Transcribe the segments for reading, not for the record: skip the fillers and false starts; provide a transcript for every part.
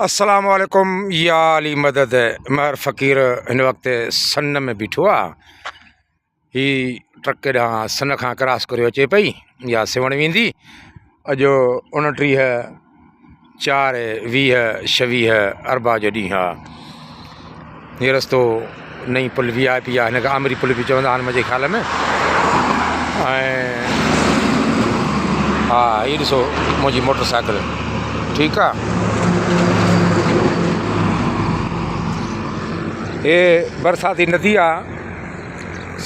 السلام عليڪم يا علي مدد مهر فقير هن وقت سن ۾ بيٺو آ هي ٽرڪ ڏانهن سن کان ڪراس ڪريو اچي پئي يا سيوهڻ ويندي اڄ 29 4 20 26 اربع جو ڏينهن آ هي رستو نئين پل وي آء پي آ هن کي آمري پل به چوندا آهن منهنجي خيال ۾ ۽ ها هي ڏسو منهنجي موٽر سائيڪل ٺيڪ آ هي برساتي ندي آ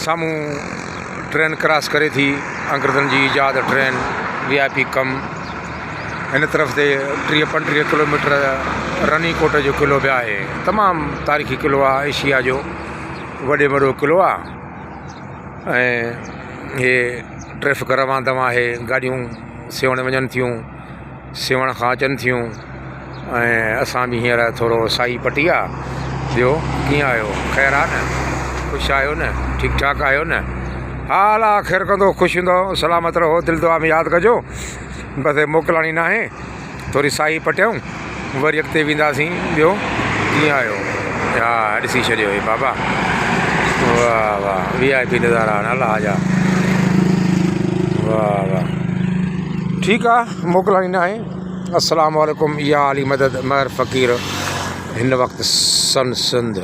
سامهون ٽرين ڪراس ڪري ٿي انگريزن جي ايجاد ٽرين وي آء پي ڪم هن طرف تي 30 35 ڪلوميٽر رني ڪوٽ جو قلعو به آهي تمام تاريخي قلعو آهي ايشيا جو وڏي ۾ وڏو قلعو آهي ۽ هي ٽريفڪ روان دوان آهي گاڏيون سيوهڻ وڃن ٿيون سيوهڻ کان اچن ٿيون ۽ اسان به هينئر ٿورو سائي پٽي آ ٻيو ڪيئن آهيو خير آ نه خوش آهيو نه ٺيڪ ٺاڪ آهيو نه ها الله خير ڪندو خوش هوندو سلامت رهو دل دعا ۾ ياد ڪجو بس موڪلاڻي ناهي ٿوري ساهي پٽيون وري اڳتي وينداسين ٻيو ڪيئن آهيو ها ڏسي ڇڏيو هي بابا واهه واهه وي آء پي نظارا آهن الله جا واهه واهه ٺيڪ آ موڪلاڻي ناهي السلام عليڪم يا علي مدد مهر فقير هن وقت سن سنڌ.